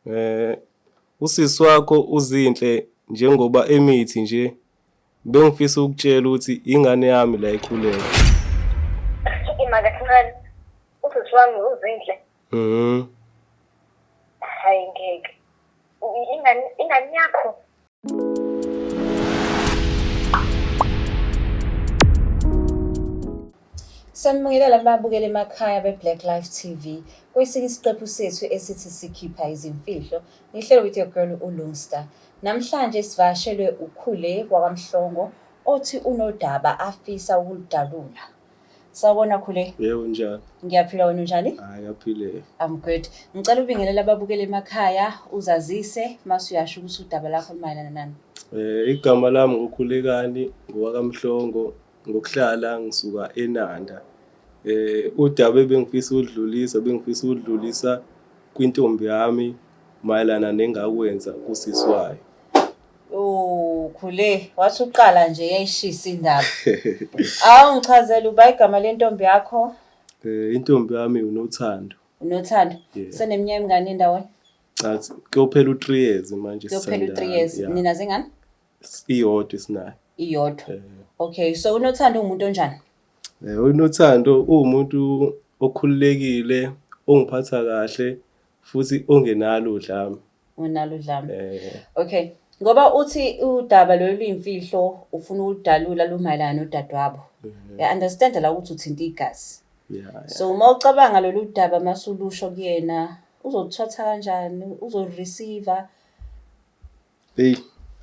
Eh usisi wakho uZinhle njengoba emithi nje bengifisa ukutshela ukuthi ingane yami la ikhulelwe. Ima kancane. Usisi wami uZinhle. Mhm. Hayi ngeke. Ingane ingane yakho. Sanibingelela ababukeli emakhaya be-Black Life TV. Kwesinye isiqephu sethu esithi sikhipha izimfihlo, nihlelo with your girl uLungster. Namhlanje sivakashelwe uKhule wakwaMhlongo othi unodaba afisa ukuludalula. Sawubona Khule. Yebo njani? Ngiyaphila wena unjani? Hayi aphile. I'm good. Ngicela ubingelele ababukeli emakhaya uzazise mase uyasho ukuthi udaba lakho lumayelana nani. Eh igama lami nguKhulekani ngowakaMhlongo ngokuhlala ngisuka eNanda. Eh udaba ebengifisa ukudlulisa bengifisa ukudlulisa kwintombi yami mayelana nengakwenza kusisi wayo. Oh, Khule, wathi uqala nje yayishisa indaba. Awu ngichazele uba igama lentombi yakho? Eh intombi yami uNothando. Unothando. Yeah. Seneminyaka emingani endaweni? Cha kuyophela u3 years manje Kuyophela u3 sithandana. years. Yeah. Nina zingane? Iyodwa esinayo. Iyodwa. Eh. Okay, so uNothando umuntu onjani? Eh uNothando uwumuntu okhululekile, ongiphatha kahle futhi ongenalo udlame. Unalo udlame. Eh Okay. Ngoba uthi udaba lolu luyimfihlo ufuna ukuludalula lumayelana nodadewabo. Ya understand la ukuthi uthinta igazi. Yeah. So uma ucabanga lolu daba masulusho kuyena uzothatha kanjani? Uzoreceive? Hey,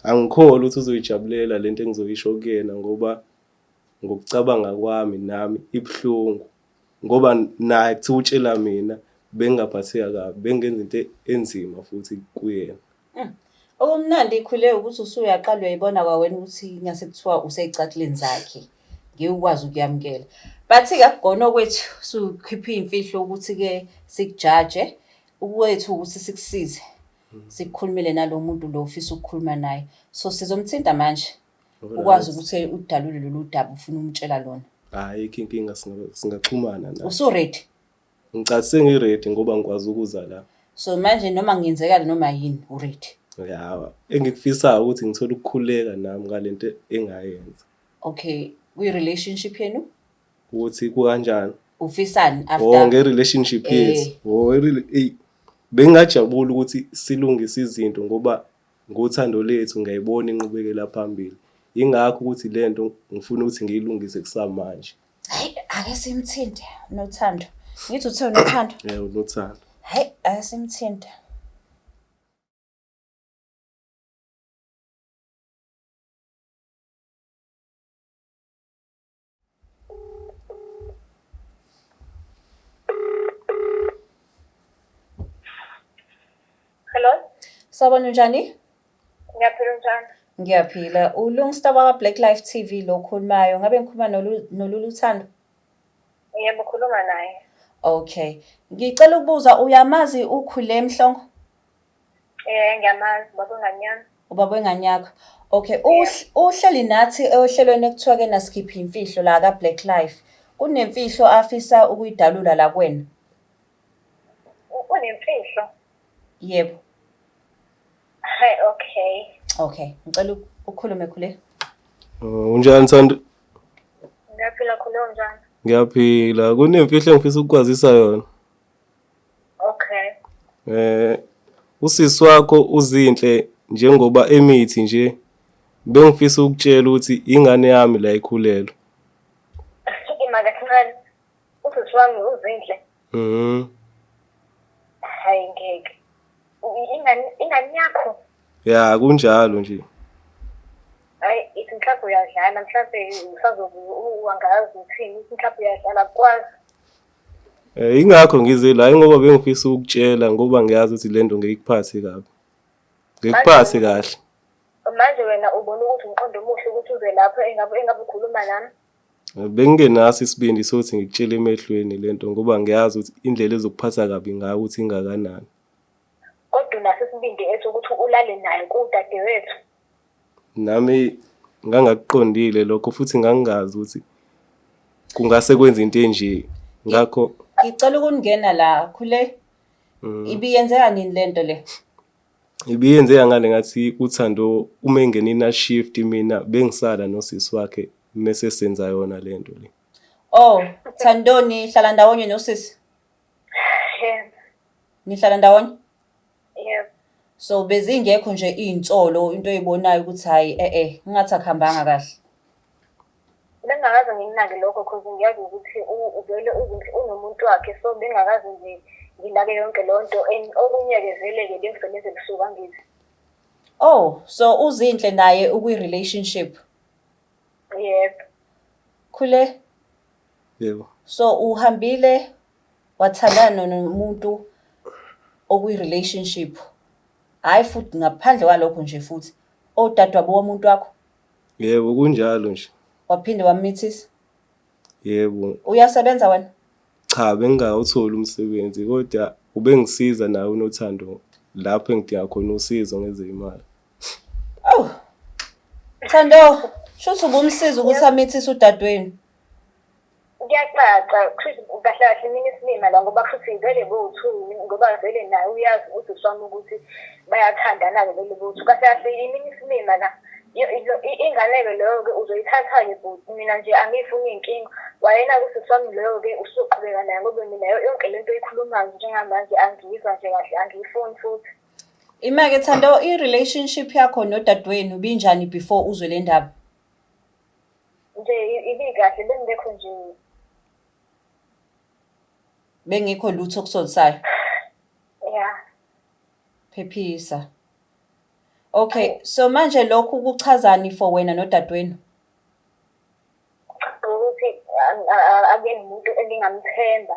angikholwa ukuthi uzoyijabulela lento engizoyisho kuyena ngoba ngokucabanga kwami nami ibuhlungu ngoba naye kuthiwa utshela mina bengingaphatheka kabi bengenza into enzima futhi kuyena. Okumnandi ikhule ukuthi usuyaqala uyayibona kwawena ukuthi ngase kuthiwa usey'cathulweni zakhe. Ngeke ukwazi ukuyamukela. But-ke akukona okwethu sukhipha iy'mfihlo ukuthi-ke sikujaje. Okwethu ukuthi sikusize. Sikukhulumele nalo muntu lo ofisa ukukhuluma naye. So sizomthinta manje. Ukwazi ukuthi udalule lolu daba ufuna umtshela lona. Ayikho inkinga singaxhumana naye. Usu-ready? Ngicathi sengi-ready ngoba ngikwazi ukuza la. So manje noma kungenzekala noma yini u-ready? Ya, engikufisayo ukuthi ngithole ukukhululeka nami ngalento engayenza. Okay, kwi-relationship yenu? Ukuthi kukanjani? Ufisani Oh, after? nge-relationship Eh. yethu. Oh, eyi, bengingajabula ukuthi silungise izinto ngoba ngothando lethu ngiyayibona inqubekela phambili. Yingakho ukuthi lento ngifuna ukuthi ngiyilungise kusamanje. Hayi, ake simthinte uNothando. Ngithi uthe uNothando. Eh, uNothando. Hayi, ake simthinte. Hello? Sawubona unjani? Ngiyaphila unjani? Ngiyaphila. ULungsta wakwa Black Life TV lo okhulumayo. Ngabe ngikhuluma noLuluthando? Yebo, khuluma naye. Okay. Ngicela ukubuza uyamazi uKhule Mhlongo? Eh, ngiyamazi baba wengane yami. Ubaba wengane yakho. Okay, uhleli nathi ohlelweni ekuthiwa ke nasikhipha imfihlo la ka Black Life. Kunemfihlo afisa ukuyidalula la kuwena. Unemfihlo? Yebo. Hayi, okay. Okay, ngicela ukhulume Khule. Oh, unjani Thando? Ngiyaphila Khule, unjani? Ngiyaphila. Kunemfihlo engifisa ukukwazisa yona. Okay. Eh usisi wakho uZinhle njengoba emithi nje bengifisa ukutshela ukuthi ingane yami la ikhulelwe. Ima kancane. Usisi wami uZinhle. Mhm. Hayi ngeke. Ingane ingane yakho. Ya kunjalo nje. Hayi ithi mhlawumbe uyadlala mhlawumbe usazobe angazi uthini mhlawumbe uyadlala akwazi. Eh ingakho ngize la ngoba bengifisa ukukutshela ngoba ngiyazi ukuthi lento ngeke ikuphathe kabi. Ngikuphathe kahle. Manje wena ubona ukuthi umqondo omuhle ukuthi uze lapho engabe engabe ukhuluma nami. Bengingenaso isibindi sokuthi ngikutshele emehlweni lento ngoba ngiyazi ukuthi indlela ezokuphatha kabi ngayo ukuthi ingakanani. Kodwa unaso isibindi esokuthi ulale naye kuwudadewethu. Nami ngangakuqondile lokho futhi ngangingazi ukuthi kungase kwenze into enje. Ngakho Ngicela ukuningena la Khule. Ibiyenzeka nini lento le? Ibiyenzeka ngale ngathi uThando uma engena i-night shift mina bengisala nosisi wakhe mese senza yona le nto le. Oh, Thando nihlala ndawonye nosisi? Yebo. Nihlala ndawonye? Yebo. So bezingekho nje iy'nsolo into oyibonayo ukuthi hhayi e-e ngathi akuhambanga kahle. Bengingakaze ngikunake lokho cause ngiyazi ukuthi uvele unomuntu wakhe so bengingakaze nje nginake yonke leyo nto and okunye-ke vele-ke bengisebenza ebusuku angithi. Oh, so uZinhle naye ukwi-relationship? Yebo. Khule? Yebo. So uhambile wathandana nomuntu okwi-relationship, hhayi futhi ngaphandle kwalokho nje futhi odadewabo womuntu wakho? Yebo kunjalo nje. Waphinde wamithisa? Yebo. Uyasebenza wena? Cha bengingawutholi umsebenzi kodwa ubengisiza naye uNothando lapho engidinga khona usizo ngezemali. Oh. Thando, shuthi ubumsiza ukuthi amithise udadewenu. Kuyacaca kushuthi kahle kahle mina isilima la ngoba kushuthi vele bowu-two ngoba vele naye uyazi usisi wami ukuthi bayathandana-ke vele bowu-two. Kahle kahle imina isilima la. Ingane-ke leyo-ke uzoyithatha-ke bhuti mina nje angiyifuni iy'nkinga. Wayena-ke usisi wami loyo-ke usuzoqhubeka naye ngoba mina yonke le nto oyikhulumayo njengamanje angiyizwa nje kahle angiyifuni futhi. Ima-ke Thando, i-relationship yakho nodadewenu ibinjani before uzwe le ndaba? Nje ibikahle bengekho nje. Bengekho lutho okusolisayo? Yeah. Phephisa. Okay, so manje lokhu kuchazani for wena nodadewenu? Ukuthi akuyena umuntu engingamthemba.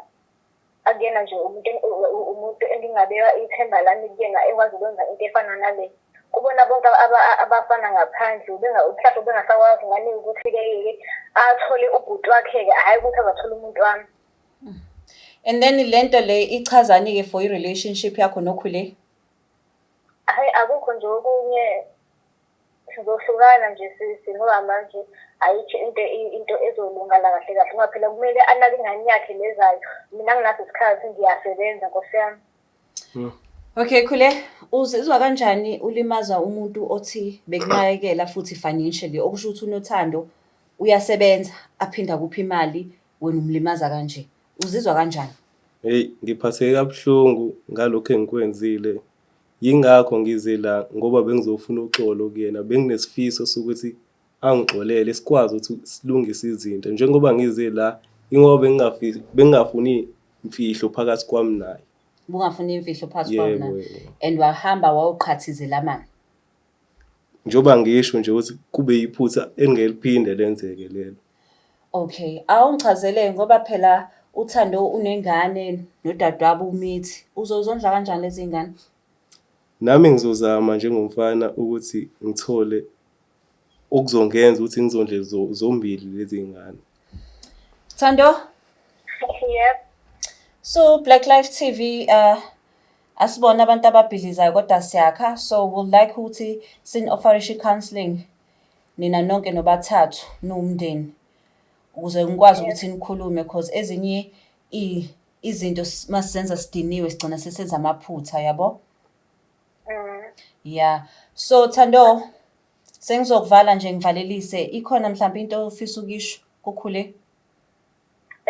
Akuyena nje umuntu umuntu engingabeka ithemba lami kuyena ekwazi ukwenza into efana nale. Kubona bonke abafana ngaphandle mhlawumbe ubengasakwazi ngani ukuthi-ke athole ubhuti wakhe-ke, hhayi ukuthi azathole umuntu wami. And then lento le ichazani-ke for i-relationship yakho noKhule? Hhayi akukho nje okunye, sizohlukana nje sisi ngoba manje ayikho into into ezolunga la kahle kahle ngoba phela kumele anake ingane yakhe lezayo. Mina anginaso isikhathi ngiyasebenza Nkosi yami. Okay Khule, uzizwa kanjani ulimaza umuntu othi bekunakekela futhi financially okusho ukuthi uNothando uyasebenza aphinde akuphe imali wena umlimaza kanje. Uzizwa kanjani? Hheyi ngiphatheke kabuhlungu ngalokhu engikwenzile. Yingakho ngize la ngoba bengizofuna uxolo kuyena. Benginesifiso sokuthi angixolele sikwazi ukuthi silungise izinto. Njengoba ngize la ingoba bengingafuni mfihlo phakathi kwami naye. Ubungafuni imfihlo phakathi kwami Yebo, naye. yebo. And wahamba wayoqhathizela mama. Njengoba ngisho nje ukuthi kube iphutha engeliphinde lenzeke lelo. Okay, awungichazele ngoba phela uThando unengane nodadewabo umithi. Uzozondla kanjani lezi ngane? Nami ngizozama njengomfana ukuthi ngithole okuzongenza ukuthi ngizondle zombili lezi ngane. Thando? Yep. So Black Life TV asibona abantu ababhidlizayo kodwa siyakha, so we'll like ukuthi sin-offerishe counselling nina nonke nobathathu niwumndeni ukuze ngikwazi ukuthi nikhulume cause ezinye izinto masizenza sidiniwe sigcina sesenza amaphutha yabo. Yeah. So Thando, sengizokuvala nje ngivalelise, ikhona mhlawumbe into ofisa ukuyisho kuKhule?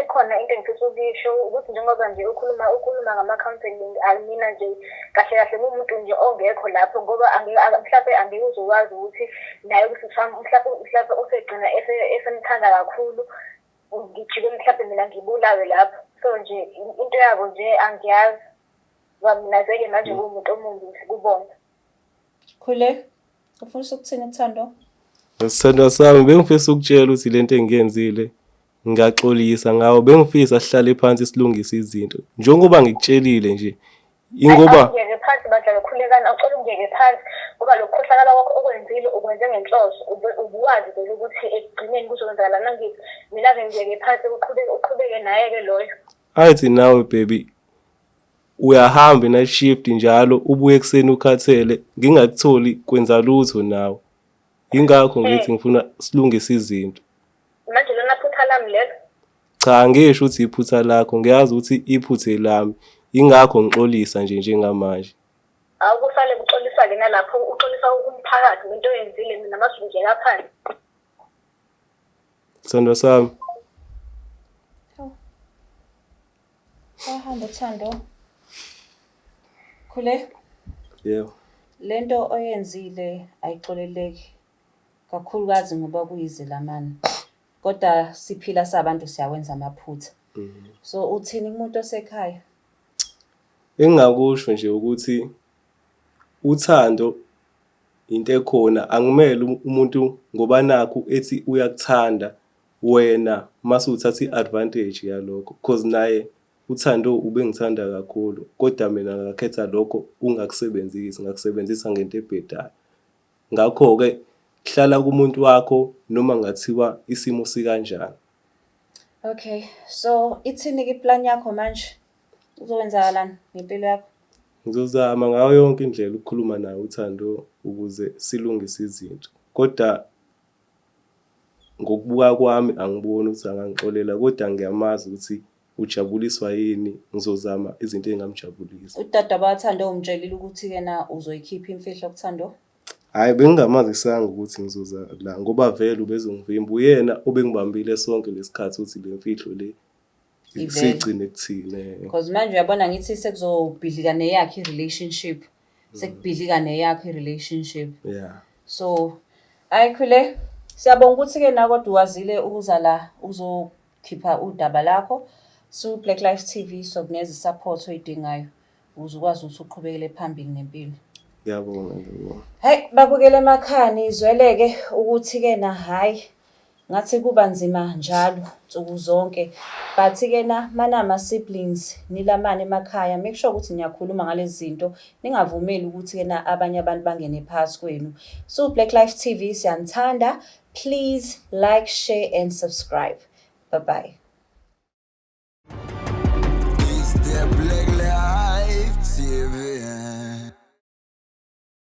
Ikhona into engifisa ukuyisho ukuthi njengoba nje ukhuluma ukhuluma ngama-counselling, mina nje kahle kahle ngumuntu nje ongekho lapho ngoba mhlampe angeke uzokwazi ukuthi naye usisi wami mhlampe mhlampe usegcina esemthanda kakhulu, ngijike mhlampe mina ngibulawe lapho. So nje into yabo nje angiyazi ngoba mina vele manje nguwumuntu omumbi kubona. Khule, ufuna ukuthini kuThando? Sithandwa sami, bengifisa ukutshela ukuthi lento engiyenzile ngiyaxolisa ngawo. Bengifisa sihlale phansi silungise izinto. Njengoba ngikutshelile nje, ingoba Awungiyeke phansi bandla lokhulekana, awucela ungiyeke phansi ngoba lokukhohlakala kwakho okwenzile ukwenze ngenhloso, ubuwazi vele ukuthi ekugcineni kuzokwenzakala nangithi mina-ke ngiyeke phansi uqhubeke uqhubeke naye-ke loyo. Athi nawe baby uyahamba i-night shift njalo ubuye ekuseni ukhathele ngingakutholi kwenza lutho nawe. Yingakho ngithi ngifuna silungise izinto. Manje lona phutha lami lelo? Cha, angisho ukuthi iphutha lakho, ngiyazi ukuthi iphutha elami. Yingakho ngixolisa nje njengamanje. Awukusale kuxolisa-ke nalapho uxolisa kumphakathi ngento oyenzile mina mase ngiyeka phansi. Sithandwa sami. Hawu. Wahamba uThando. Khule. Yebo. Lento oyenzile ayixoleleki kakhulukazi ngoba kuyizelamani. Kodwa siphila sabantu siyawenza amaphutha. So uthini kumuntu osekhaya? Engingakusho nje ukuthi uthando into ekhona angimele umuntu ngoba nakhu ethi uyakuthanda wena mase uthatha i-advantage yalokho cause naye uThando ubengithanda kakhulu kodwa mina ngakhetha lokho ungakusebenzisi ngakusebenzisa ngento ebhedayo. Ngakho-ke hlala kumuntu wakho noma ngathiwa isimo sikanjani. Okay, so ithini-ke iplan yakho manje? Uzokwenzakalani ngempilo yakho? Ngizozama ngayo yonke indlela ukukhuluma naye uThando ukuze silungise izinto. Kodwa ngokubuka kwami angiboni ukuthi angangixolela kodwa ngiyamazi ukuthi ujabuliswa yini, ngizozama izinto ey'ngamjabulisa. Udadewabo kaThando umtshelile ukuthi-ke na uzoyikhipha imfihlo kuThando? Hhayi bengingamazisanga ukuthi ngizoza la ngoba vele ubezongivimba. Uyena obengibambile sonke lesikhathi ukuthi le mfihlo le Ivele. sigcine kuthina. Because manje uyabona ngithi sekuzobhidlika neyakhe i-relationship. Sekubhidlika neyakho i-relationship. Yeah. So, ayi Khule, siyabonga ukuthi-ke na kodwa uwazile ukuza la uzokhipha udaba lakho. Su Black Life TV sokunikeza i-support oyidingayo ukuze ukwazi ukuthi uqhubekele phambili nempilo. Ngiyabonga, ngiyabonga. Hayi babukele emakhaya nizweleke ukuthi-ke na hhayi ngathi kuba nzima njalo nsuku zonke but-ke na manama-siblings nilamane emakhaya make sure ukuthi niyakhuluma ngalezi zinto ningavumeli ukuthi-ke na abanye abantu bangene phakathi kwenu. So Black Life TV siyanithanda, please like, share and subscribe. Bye bye. Is there